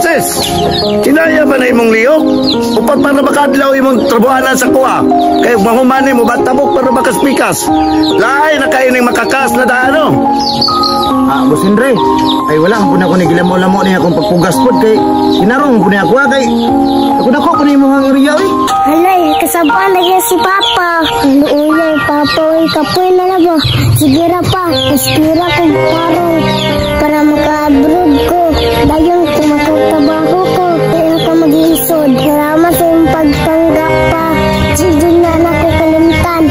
Francis, kinaya ba na imong lihok? Upat para makadlaw imong trabuhanan sa kuha. Kay mahumani mo ba tabok para makaspikas? Laay na kayo ning makakas na daano. Ah, Boss Andre, ay wala po na ako ni gilamo-lamo niya akong pagpugas pod kay inarong po niya ako ah, kay ako dako po ni imong area oy. Halay, kasabaan na si Papa. Luuyay, Papa, uy, kapoy na na ba? Sige ra pa, aspira kong parong para maka-abroad ko. Dayon ko makatabaho ko. Kaya ka mag-iisod. Salamat sa iyong pagtanggap pa. Sige na na ko kalimtan.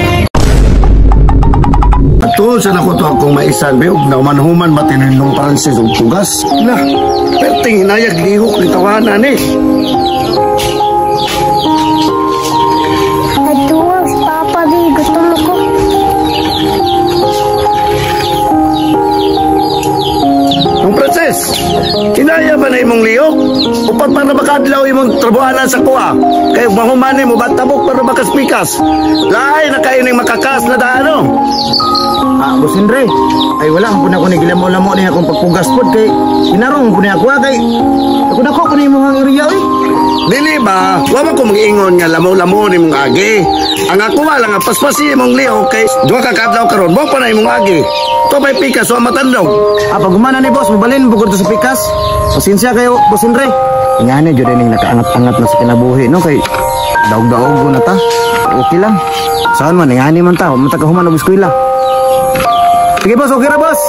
Atuon sa nako to akong maisan be ug nauman-human matininong Francis og pugas. Na, perting hinayag lihok ni tawanan ni. Atuwa, Papa, di, gusto mo ko. Nung Francis, kinaya ba na imong lihok? Upat para makadlaw imong trabuhanan sa kuha. Kay mahumani mo ba tabok para makaspikas? Laay na kayo ning makakas na daano. Ah, Boss Andre, ay wala po na ako ni gilamo-lamo niya akong pagpugas pod kay inarong po niya ako ah, kay ako dako po ni imong area oy. Dili ba, wa man ko mag-ingon nga lamo-lamo ni imong agi. Ang ako lang nga paspasi imong lihok kay duha ka kadlaw karon mo pa na imong agi. To may pikas wa matandog. Ah, pag humana ni boss, mabalin bukod to sa pikas. Pasensya kayo, Boss Andre. Ingani jud ning nakaangat-angat na sa kinabuhi no kay daog-daog na ta. Okay lang. Saan man ingani man ta, mata ka human og eskwela. Sige boss, okay ra boss.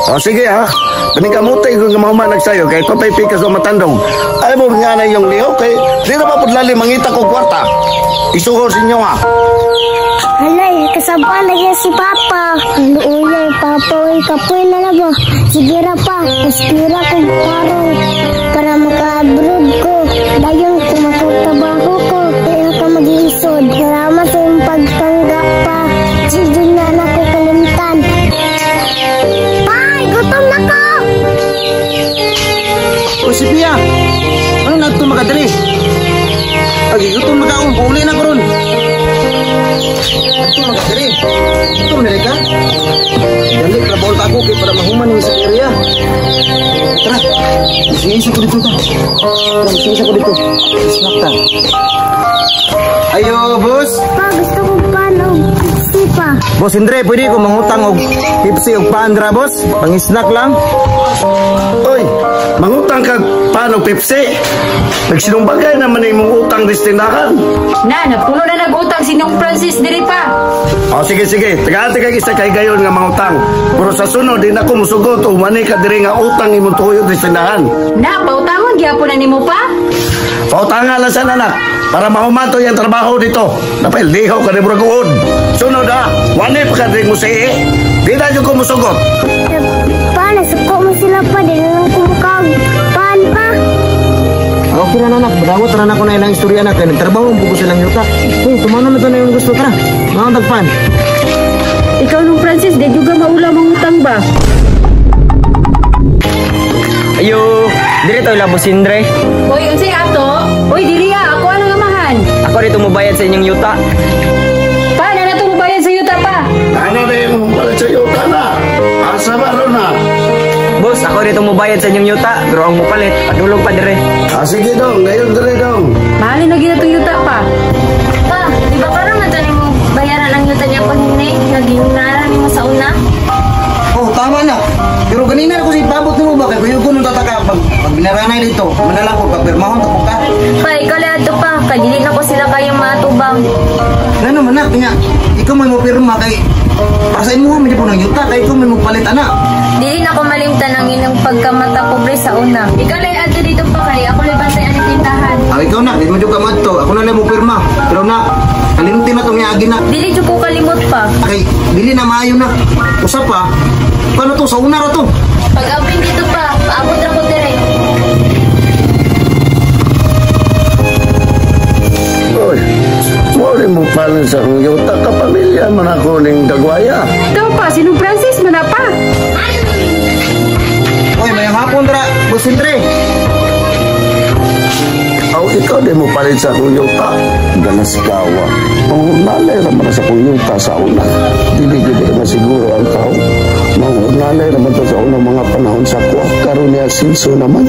O sige ha. Paningkamutay ko nga mahuman nagsayo kay to may pikas wa matandog. Ay mo nga na yung lihok kay di na ba pud lalim mangita ko kwarta. Isuhor sa inyo ha. Halay, kasabaan na si Papa. Luuyay, Papa, uy, kapoy na na ba? Sige ra pa, aspira kong parong para maka-abroad ko. Dayon ko makatabaho ko. Kaya ka mag-iisod. Salamat sa iyong pagtanggap pa. Sige na na ko kalimtan. Bye! Gutom na ko! O si Pia, ano na ito makadali? Agi, gutom na ka, pauli na ko ron. Ito makadali. Gutom na ka? Dali, trabaho ta ako kay para mahuman yung sa area. Tara, isa ko dito ta. Tara, isa ko dito. Snack ta. Ayo, boss. Pa, gusto ko pa ng Pepsi pa. Boss Andre, pwede ko mangutang og Pepsi og Pandra, boss? Pang-snack lang. Oy, mangutang ka paano Pepsi? Nagsinumbagay naman imong utang destindahan. Na, napuno na nag-utang si Nong Francis diri pa. O sige sige, tagaan kay isa kay gayon nga mangutang. Pero sa sunod di na ko musugot o mani ka diri nga utang imong tuyo destindahan. Na, pautangon gyapon na nimo pa. Pautangan lang sa anak para mahuman to yung trabaho dito. Napay lihaw ka ni murag uod. Sunod ha, wani pa ka diri mo sige. Di na jud ko musugot. Pa, nasuko mo sila pa. Di na lang kumukag. Pan pa. Okay na anak, badawat na ako na ilang istorya anak, kaya nagtrabaho ang buko silang yuta. Uy, tumano na to na yung gusto, tara. Mga tagpan. Ikaw Nong Francis, di juga maula mangutang ba? Ayo, diri to la Boss Andre. Oy, unsay ato? Oy, diri ah, ako anong amahan? Ako dito mobayad sa inyong yuta. Pa, na nato mobayad sa yuta pa. Ano na yung palit sa yuta na? Asa ba ron na? Boss, ako dito mobayad sa inyong yuta, pero ang mopalit, padulog pa dire. Ah, sige dong, ngayon dire dong. Mahalin na gyud atong yuta pa. Pa, di ba karon na to mo bayaran ang yuta niya pag hindi naging nimo sa una? Oh, tama na. Pero ganina ako sa ipabot nimo ba kay kuyog ko nung tataka pag binaranay dito, manala ko pag pirmahon ta ko ka. Pa, ikaw lang ato pa, kay dili na ko sila kayong matubang. Ngano man nak nya, ikaw may mo pirma kay para sa imo man po ng yuta kay ikaw may mo palit ana. Dili na ko malimtan ang inyong pagkamata pobre sa una. Ikaw lang ato dito pa kay ako lang bantay ang tindahan. Ah, ikaw na, di mo jud ka madto. Ako na lang mo pirma. Pero na kalimti na tong iagi na. Dili jud ko kalimot pa. Kay dili na maayo na. Usa pa, paano to sa una ra to? Pag abin dito pa, paabot ra ko dire. Oy, mo mo palit sa akong yuta ka pamilya man ako ning Dagwaya. Ikaw pa, si Nong Francis man na pa. Oy, mayang hapon ra, Boss Andre. Aw, ikaw di mo palit sa akong yuta. Galas kawa. Mangunalay raman na sa akong yuta sa una. Dili gid na siguro ang tao. Mangunalay raman to sa unang mga panahon sa kuha. Karon niya sinso naman.